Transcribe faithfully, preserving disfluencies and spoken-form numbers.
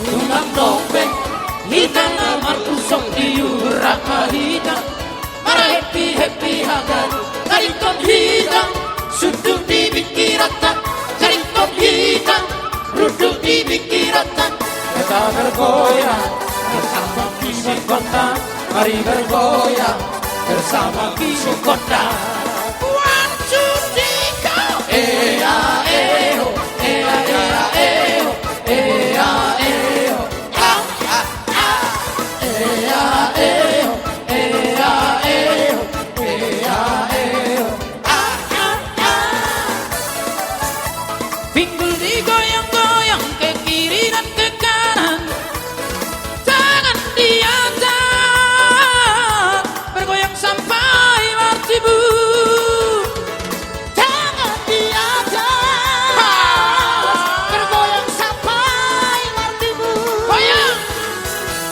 Unang dope hita na marpusok di urang ma hita, marhappy-happy haganup, taringkot hita, sundut di pingkiranta, taringkot hita, rundut di pingkiranta. Kita bergoyang bersama kisi kota, mari bergoyang bersama kisi kota.